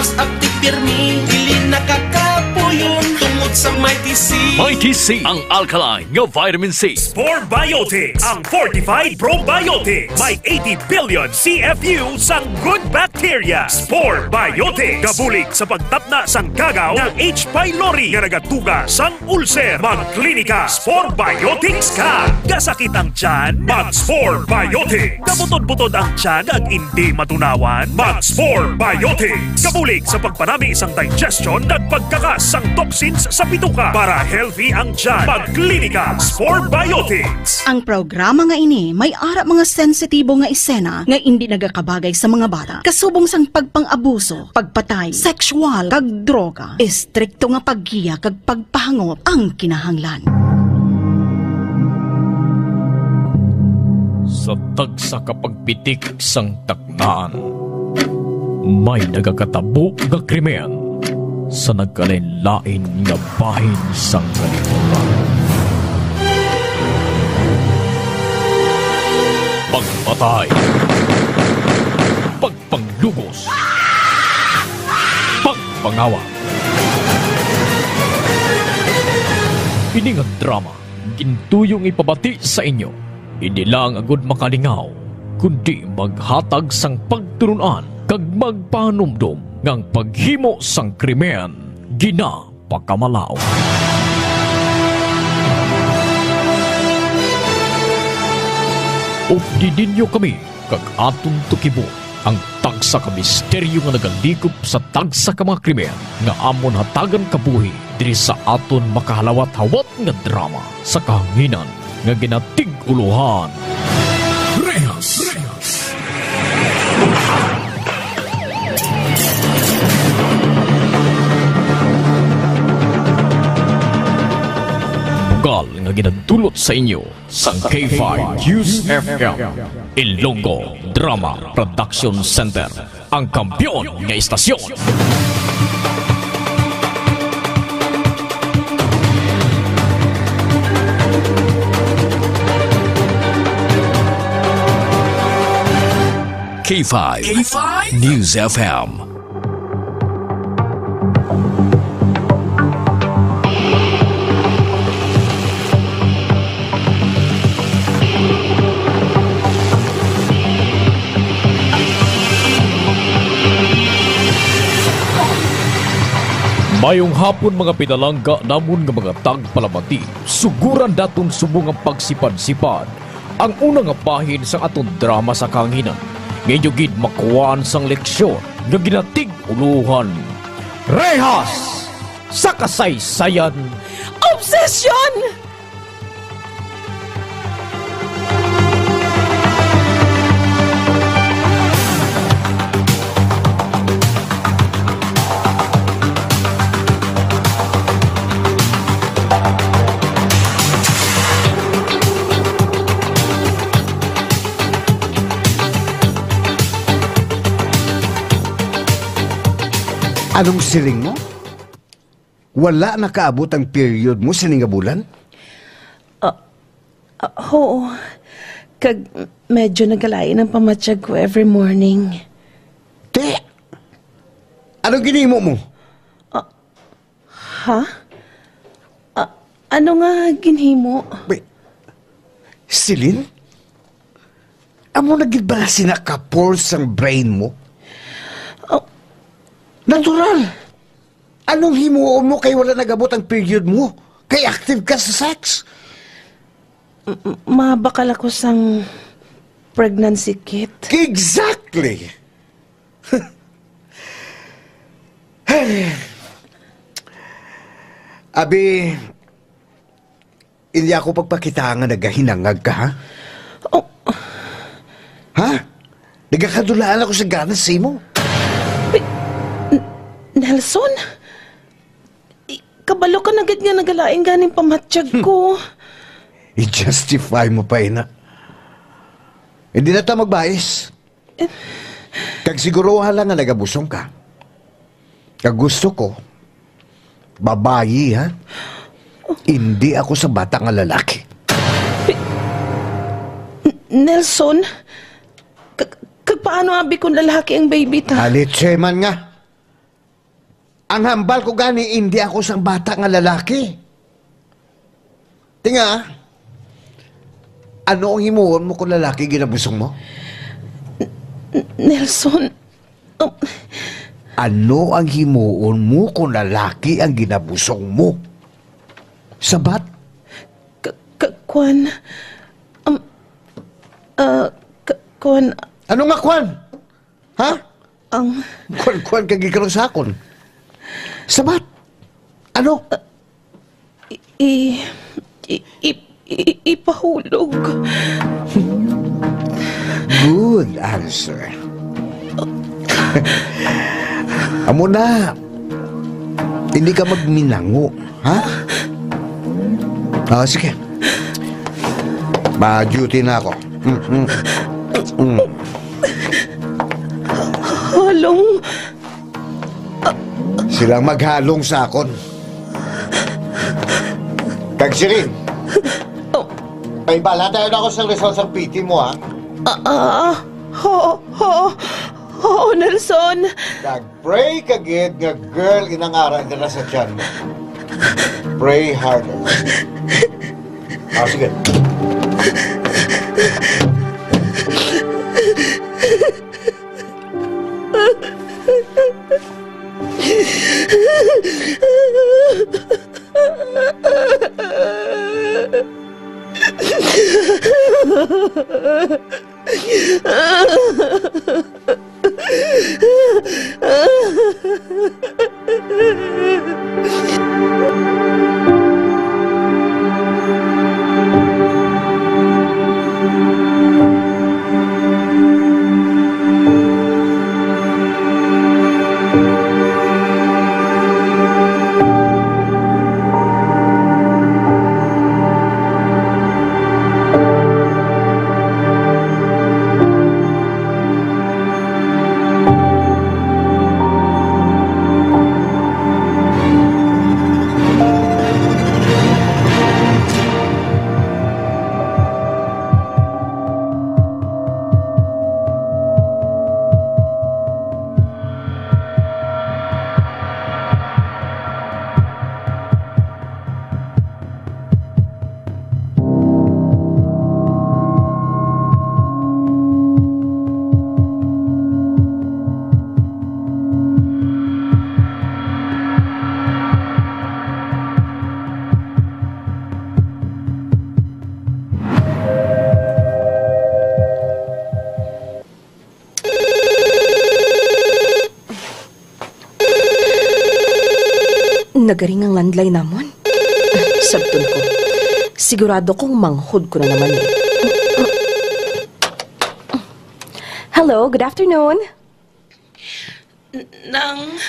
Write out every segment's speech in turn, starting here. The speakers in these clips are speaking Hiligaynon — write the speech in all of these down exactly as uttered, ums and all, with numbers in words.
Akti pirmi, dili nakakapuyon tungod sa Mighty C. Mighty C, ang alkaline nga vitamin C. Spore Biotics, ang fortified probiotics. May eighty billion C F U sang good bacteria. Spore Biotics, kabulig sa pagtapna sang kagaw nga H. pylori nga nagatuga sang ulcer. Magklinika, Spore Biotics ka. Kasakit ang tiyan? Mag Spore Biotics. Kabutod-butod ang tiyan kag indi matunawan? Mag Spore Biotics. Kabulig sa pagpanami sang digestion kag pagkakas sang toxins sa bituka para healthy ang tiyan. Magklinika, Spore Biotics. Ang programa nga ini may ara mga sensitibo nga esena nga indi nagakabagay sa mga bata, kasubong sang pagpang-abuso, pagpatay, sexual, kag droga. Estrikto nga paggiya kag pagpahangop ang kinahanglan. Sa tagsa ka pagpitik sang taknaan, may nagakatabo nga krimen sa nagkalain-lain nga bahin sang kalibutan. Pagpatay, pagpanglugos, pagpangawa. Ini nga drama gintuyong ipabati sa inyo, hindi lang agud makalingaw, kundi maghatag sang pagtulon-an kag magpahanumdom nga ang paghimo sang krimen ginapakamalaut. Updi ninyo kami kag aton tukibon ang tagsa ka misteryo nga nagalikop sa tagsa ka mga krimen nga amon hatagan kabuhi diri sa aton makahalawat-hawat nga drama sa kahanginan nga ginatig-ulohan Rehas. Bugal nga ginadulot sa inyo sang K five News F M, Ilonggo Drama Production Center, ang kampiyon nga istasyon. K five News F M. Mayong hapon, mga pinalangga namon nga mga tagpalamati. Suguran daton subong ang pagsipad-sipad ang una nga bahin sang aton drama sa kahanginan, nga inyo gid makuhaan sang leksyon nga ginatig-ulohan Rehas sa Kasaysayan. Obsesyon! Anong siling mo? Wala nakaabot ang period mo sini nga bulan? Ah, ah, oo. Kag medyo nagalain ang pamatyag ko every morning. Te, anong ginimo mo? Ah, ha? Ah, ano nga ginhimo? Wait. Celine? Amo na gid ba nga sina ka-pores ang brain mo? Oh. Natural. Anong himuon mo kay wala nagabot ang period mo? Kay active ka sa sex? M-, m-, mabakal ako sang pregnancy kit. Exactly. Abi, hindi ako pagpakita nga nagahinangag ka, ha? Oh. Ha? Nagakadulaan ako sa ganas sa imo. Pi-, N-, Nelson? I-, kabalo ka na gid nga nagalain ganing pamatyag ko. I-justify mo pa, ina. Hindi na ta magbais. Kag siguruha lang nga nagabusong ka. Kag gusto ko, babayi, ha? Hindi ako sa bata nga lalaki. N-, Nelson, kag, kag paano abi kung lalaki ang baby ta? Alitse man nga. Ang hambal ko gani, indi ako sang bata nga lalaki. Tinga, ano ang himuon mo kung lalaki ginabusong mo? N-, Nelson, um, Ano ang himuon mo kung lalaki ang ginabusong mo? Sabat? K-, k-, kwan, um, ah, k-, kwan, Ano nga kwan? Ha? Ang Kwan-kwan kag ikaw sa akon. Sabat? Ano? I, i, i, i, i, ipahulog. Good answer. Amo na. Hindi ka magminango, ha? Ah, sige. Ma-duty na ako. Mm, mm. Mm. Halong. Silang maghalong sa akon. Kag siring, Oh. Paibala tayo na ako sa result sa P T mo, ha? Ah, ah, ho, ho, ho, Nelson. Kag pray ka gid nga girl inang ara dira sa tiyan mo. Pray harder. Ah, sige. Nagaring ang landline namon. Sabton ko. Sigurado kong manghod ko na naman eh. Hello, good afternoon. N-, nang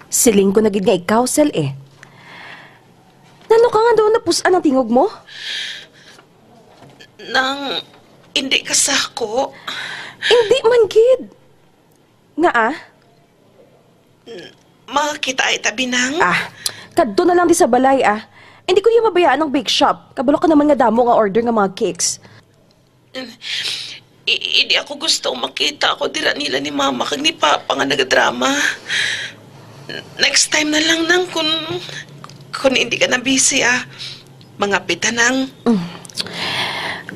Siling ko na gid nga ikaw, Sel, eh. Nano ka nga doon napus-an ang tingog mo? Nang hindi ka sako. Hindi man gid. Nga, ah? Makakita ay tabi nang. Ah, kadto na lang di sa balay, ah. Hindi ko niya mabayaan ang bake shop. Kabalo ka naman nga damo nga order nga mga cakes. I, hindi ako gusto makita ako dira nila ni Mama kag ni Papa nga nagadrama. Next time na lang nang kun, kun hindi ka na busy, ah. Mga pita nang. Mm.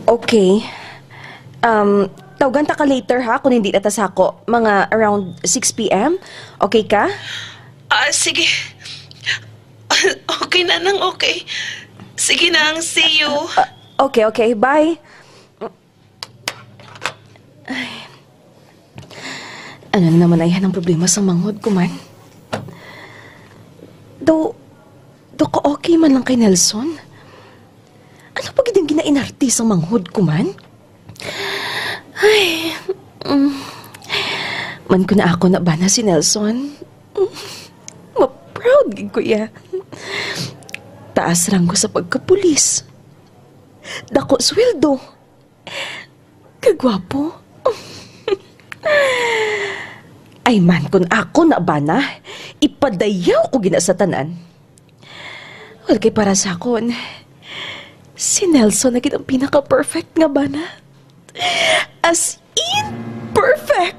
Okay. Um, tawgan ta ka later, ha, kung hindi na ta sako. Mga around six p m. Okay ka? Ah, sige. Okay na nang, okay. Sige nang, see you. Ah, okay, okay. Bye. Ay. Ano na naman ay ang problema sa manghod ko man? Daw, daw ka okay man lang kay Nelson? Ano pa gid ang ginainarte sa manghod ko man? Ay, mm. Man ko na ako na bana si Nelson. Ma-proud gid ko iya. Taas ranggo sa pagkapulis. Dako sweldo. Kagwapo. Ay man, kun ako na bana, ipadayaw ko gina sa tanan. Well, kay para sa akon, si Nelson na gid ang pinaka-perfect nga bana. As in, perfect!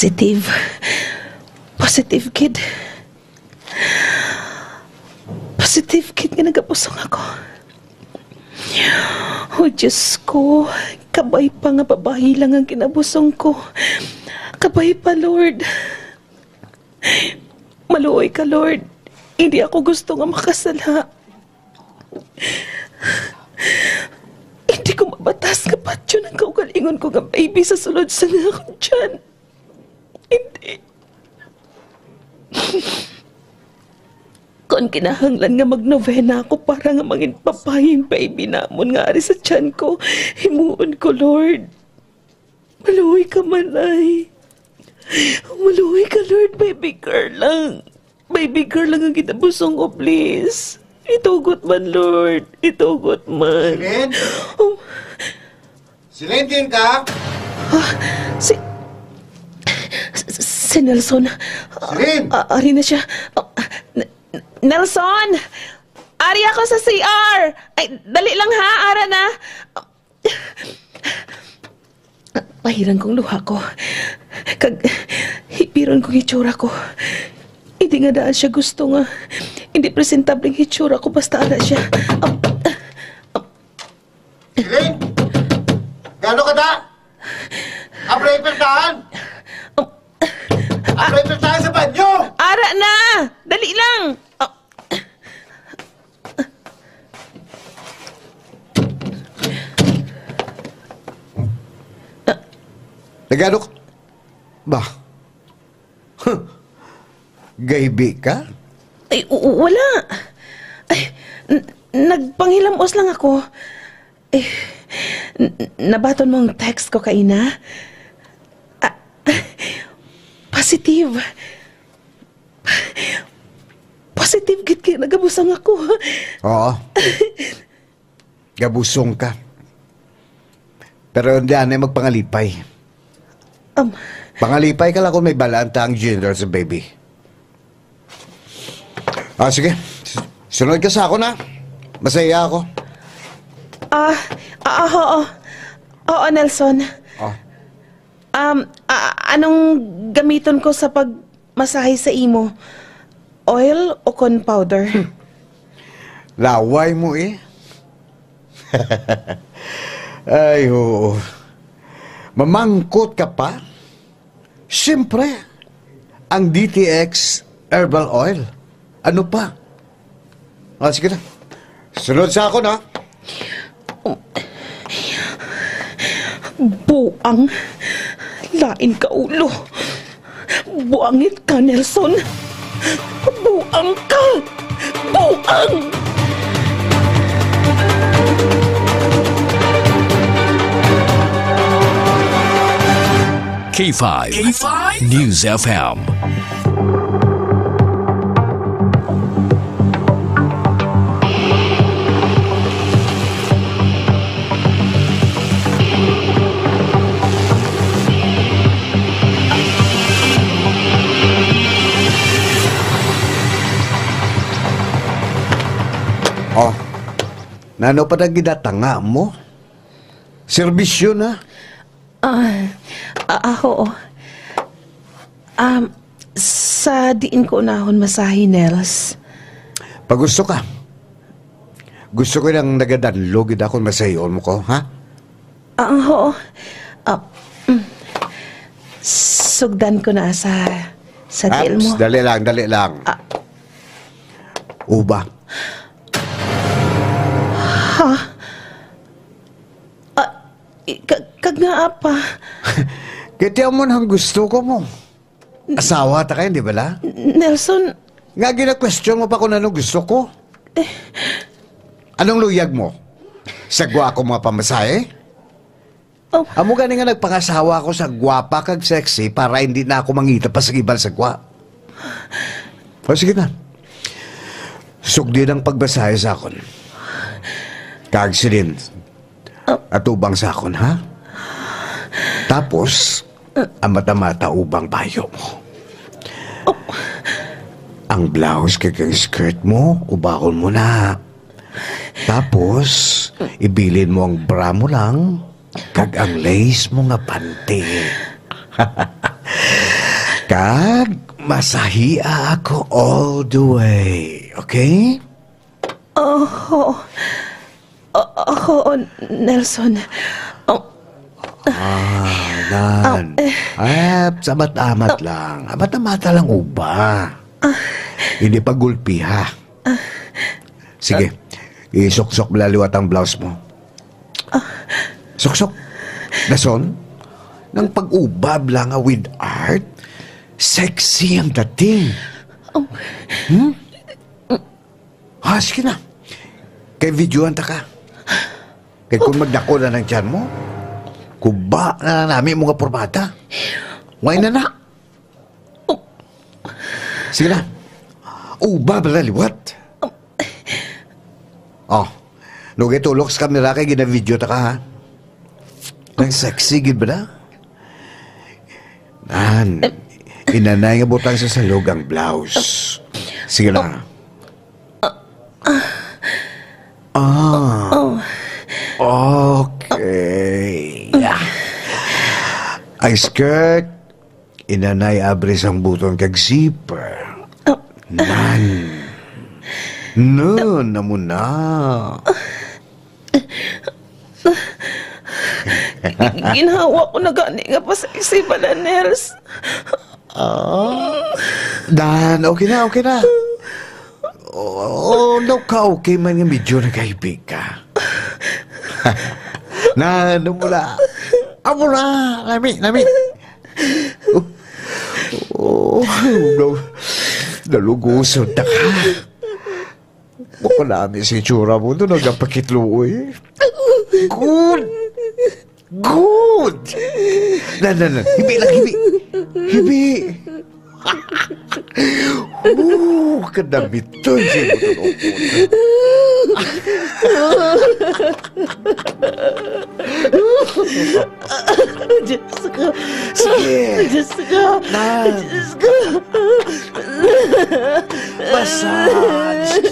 Positive. Positive gid. Positive gid nga nagabusong ako. Oh, Diyos ko, kabay pa nga babayi lang ang kinabusong ko. Kabay pa, Lord. Maluoy ka, Lord. Hindi ako gusto nga makasala. Hindi ko mabatas nga patyon ang kaugalingon ko nga baby sa sulod sa nga akong tiyan. Hindi. Kon kinahanglan nga magnovena ako para nga mangin babayi ang baby namon nga ari sa tiyan ko, himuon ko, Lord. Maluoy ka man, ay. Maluoy ka, Lord. Baby girl lang. Baby girl lang ang kinabusong ko, please. Itugot man, Lord. Itugot man. Celine? Oh. Celine, diin ka? Ah, si, si Nelson. Celine! Ah, ari na siya. Ah, N-, Nelson! Ari ako sa C R! Ay, dali lang ha, ara na. Pahiran kong luha ko. Kag hipiron kong itsura ko. Hindi nga daan siya gusto nga hindi presentable ang itsura ko basta ara siya. Am, am, Siling! Gano ka da? Apray pertahan! Apray pertahan sa banyo! Ara na! Dali lang! Ah, Nagano ka? Ba? Huh. Gaybi ka? Ay, u- wala. Ay, n- nagpanghilamos lang ako. Eh, n- nabaton mo ang text ko kaina? Ah, positive. Positive gid kay nagabusang ako. Oo. Gabusong ka. Pero hindi anay magpangalipay. Um, Pangalipay ka lang kung may balaan ta ang gender sa baby. Ah, sige. S- Sunod ka sa ako na. Masaya ako. Ah, ah, ah, oo. Oo, Nelson. Oh. Um, ah, anong gamiton ko sa pagmasahe sa imo? Oil o kon powder? Laway mo eh. Ay, oo. Mamangkot ka pa? Siyempre, ang D T X herbal oil. Ano pa? Ah, sige na. Sunod sa ako na. Buang. Lain ka ulo. Buangit ka, Nelson. Buang ka. Buang! K five News F M. Oh, nano pa na gidatanga mo? Serbisyo na. Ah, ah, ah, oo. Um, sa diin ko unahon masahi, Nels? Pag gusto ka. Gusto ko lang nagadanlo gid ako masayon mo ko, ha? Ah, oo. Ah, mm. Sugdan ko na sa sa tiil Aps, mo. Dali lang, dali lang. Ah. Uba. Ha? Ah, i- ka- kag nga apa? Kaya mo nang gusto ko mo. Asawa ta kayo, di ba la? Nelson, Nga gina-question mo pa kung ano gusto ko. Anong luyag mo? Sa gwa ako mga pamasahe? Oh. Amo gani nga nagpangasawa ako sa gwapa kag sexy para hindi na ako mangita pa sa iban sa gwa. O sige na. Sugdi ang pagbasahe sa akon. Kag Celine, atubang sa akon, ha? Tapos, ang mata-mata ubang bayo mo. Ang blouse kag ang skirt mo, ubahon mo na. Tapos, ibilin mo ang bra mo lang, kag ang lace mo nga panty. Kag masahia ako all the way, okay? Oh, oo. Ah, ah, oo, Nelson. Oh. Ah, nan. Ah, eh. Ah, samat-amat lang. Amat-amata lang uba. Ah. Hindi pa gulpi, ha? Ah. Sige. Ah. Isuksok mo lang liwat ang blouse mo. Ah. Suksok. Dason, nang pag-uba lang nga with art, sexy ang dating. Oh. Hmm? Ha, sige na. Kay videohan ta ka. Kay kung magdako na ng tiyan mo, kuba na lang nami mga pormata. Why na na? Sige na. Uba bala liwat. Oh, lugay tulok sa kamera kay gina-video ta ka, ha? Ang sexy gid ba na? Nan, inanay nga butang sa salog ang blouse. Sige lang. Ah. Okay. Ang skirt, inanay abri sang buton kag zipper. Nan. Nan, amo na. Ginhawa ko na gani nga pa-sexy bala, Nels. Ah, Dan, okay na, okay na. Oh, no ka okay man nga medyo nagahibig ka. Na, ano mo na? Amo na, nami, nami. Oh, oh, no. Naluguson na ka. Makulami si itsura mo, doon nagapakitluoy. Good! Good! Na, na, na. Hibi lang, hibi. Hibi. Oh, kadamit to, si Butulokon. Diyos ko. Sige. Diyos ko. Na. Diyos ko. Massage.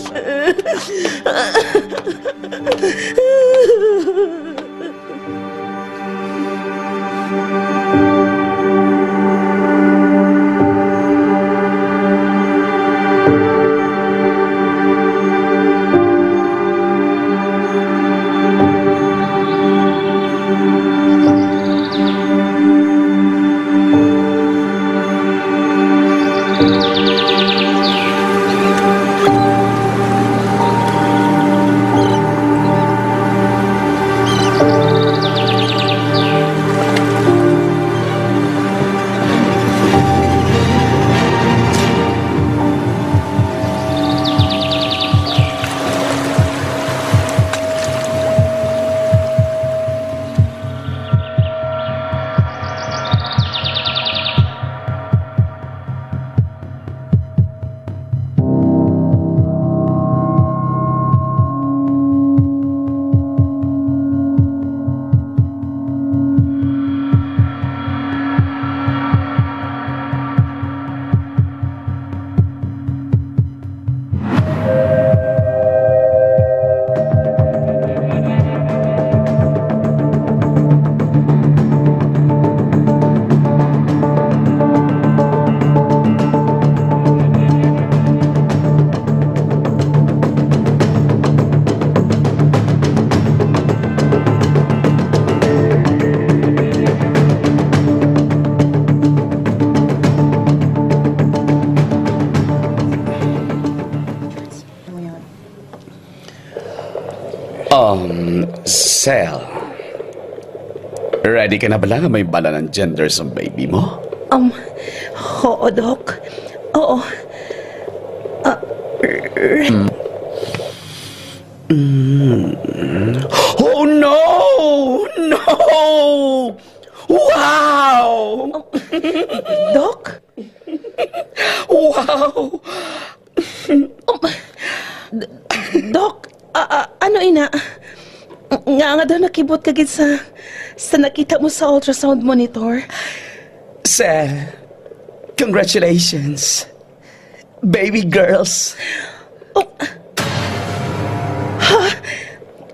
Um, Sel, ready ka na bala nga may bala ng gender sa baby mo? Um, oo, Doc. Oo. Ah, re- Mm. Oh, no! No! Wow! Doc? Wow! Um, D-, Doc, a-, a-, ano ina? Nga nga daw nakibot ka gid sa, sa nakita mo sa ultrasound monitor? Sel, congratulations. Baby girls. Oh. Ha?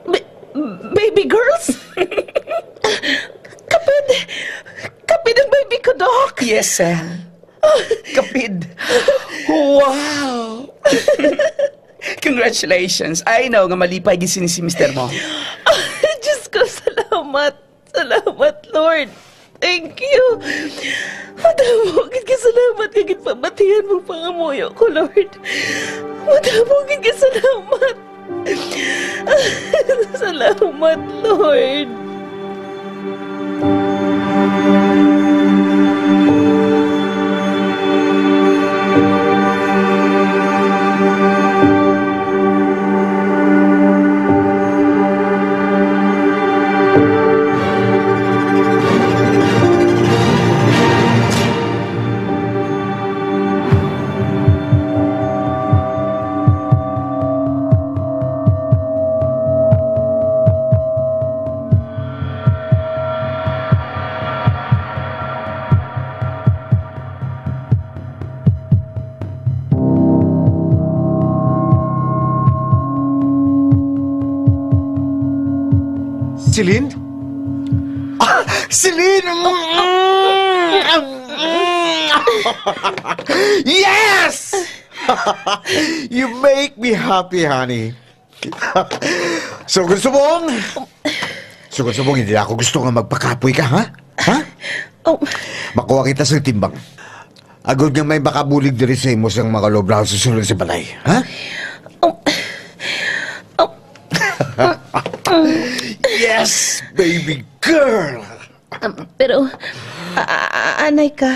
Ba-, baby girls? Kapid, kapid ang baby ko, Doc. Yes, Sel. Kapid. Wow! Congratulations. I know nga malipay gid sini si mister mo. Diyos ko, salamat. Salamat, Lord. Thank you. Madamo gid ka salamat nga ginpamatihan mo pangamuyo ko, Lord. Madamo gid ka salamat. Salamat, Lord. Celine? Ah, Celine! Yes! You make me happy, honey. So, gusto mo? So, gusto mo, hindi ako gusto nga magpakapoy ka, ha? Ha? Oh. Makuha kita sa timbang. Agod nga may makabulig diri sa imo sang mga loblaw sa sulod sa balay, ha? Oh. Oh. Yes, baby girl! Um, pero, a-, a-, a-, anay ka.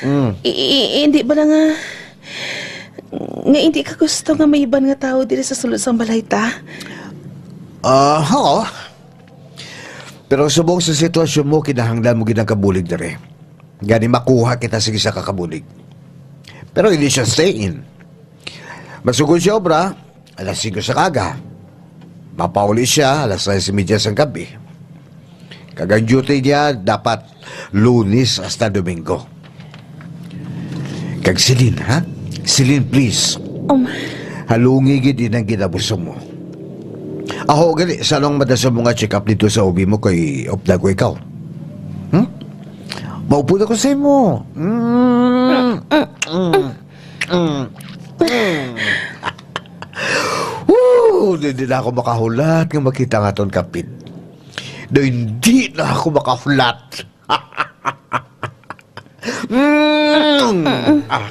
Mm. I-, i-, hindi ba na nga, nga hindi ka gusto nga may iban nga tao diri sa sulod sang balay ta? Ah, oo. Pero subong sa sitwasyon mo, kinahanglan mo gid ang kabulig diri. Gani makuha kita sa isa ka kabulig. Pero hindi siya stay-in. Masugod siya obra, alas singko sa aga. Mapauli siya alas sais y media sang gabi. Kag ang duty niya dapat Lunes hasta Domingo. Kag Celine, ha? Celine, please. Um. Halungi gid inang ginabuso mo. Aho gani, sa anong madason mo nga check-up dito sa ubi mo kay upda ko ikaw? Hmm? Maupod ako sa imo. Mm. Mm. Mm. Mm. Woo! Hindi na ako makahulat nga makita nga aton kapit. Do hindi na ako makahulat. Mm. Ah.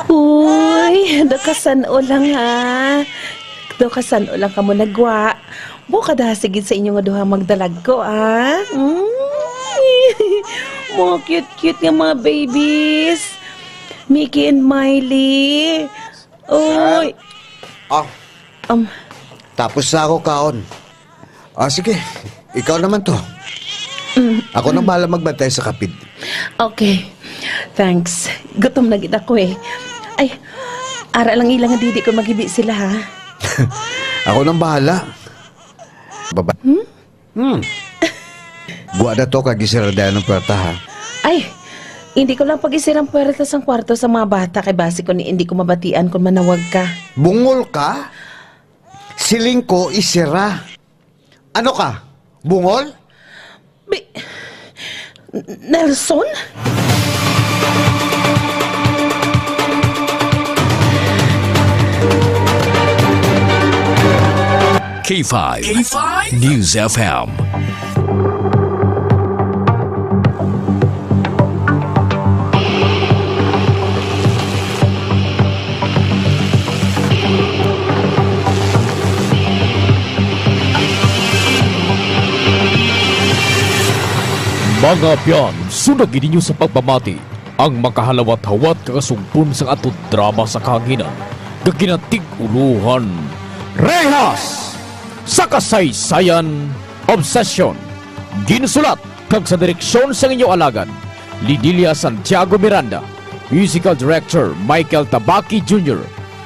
Uy, daw kasan-o lang, ha? Daw kasan-o lang kamo nagwa. Mo kadasi gid sa inyo nga duha magdalagko, ah. Mm. Mga cute-cute nga mga babies. Mickey and Miley. Oy. Ah. Um. Tapos na ako kaon. Ah, sige. Ikaw naman to. Mm. Ako nang bahala magbantay sa kapid. Okay. Thanks. Gutom na gid ako eh. Ay, ara lang ila nga didi ko magibi sila, ha? Ako nang bahala. Baba. Hmm? Hmm. Gwa na to kag isiradayan ang pwerta, ha? Ay, Hindi ko lang pag-isirang puwerta sang kwarto sa mga bata kay basi ko ni hindi ko mabatian kung manawag ka. Bungol ka? Siling ko, isira. Ano ka? Bungol? Bi-, Nelson? K five K five News F M. Mga abyan, sundagi ninyo sa pagpamati ang makahalawat-hawat nga kasumpon sang aton drama sa kahanginan nga ginatig-ulohan Rehas sa Kasaysayan, Obsession. Ginsulat kag sa direksyon sang inyo alagad, Lidilia Santiago Miranda. Musical Director, Michael Tabaki Junior.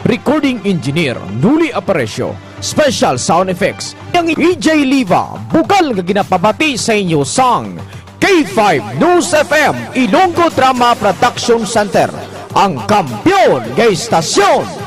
Recording Engineer, Nuli Aparecio. Special Sound Effects, ang E J Liva. Bugal nga ginapabati sa inyo sang K five News F M, Ilonggo Drama Production Center, ang kampiyon nga istasyon.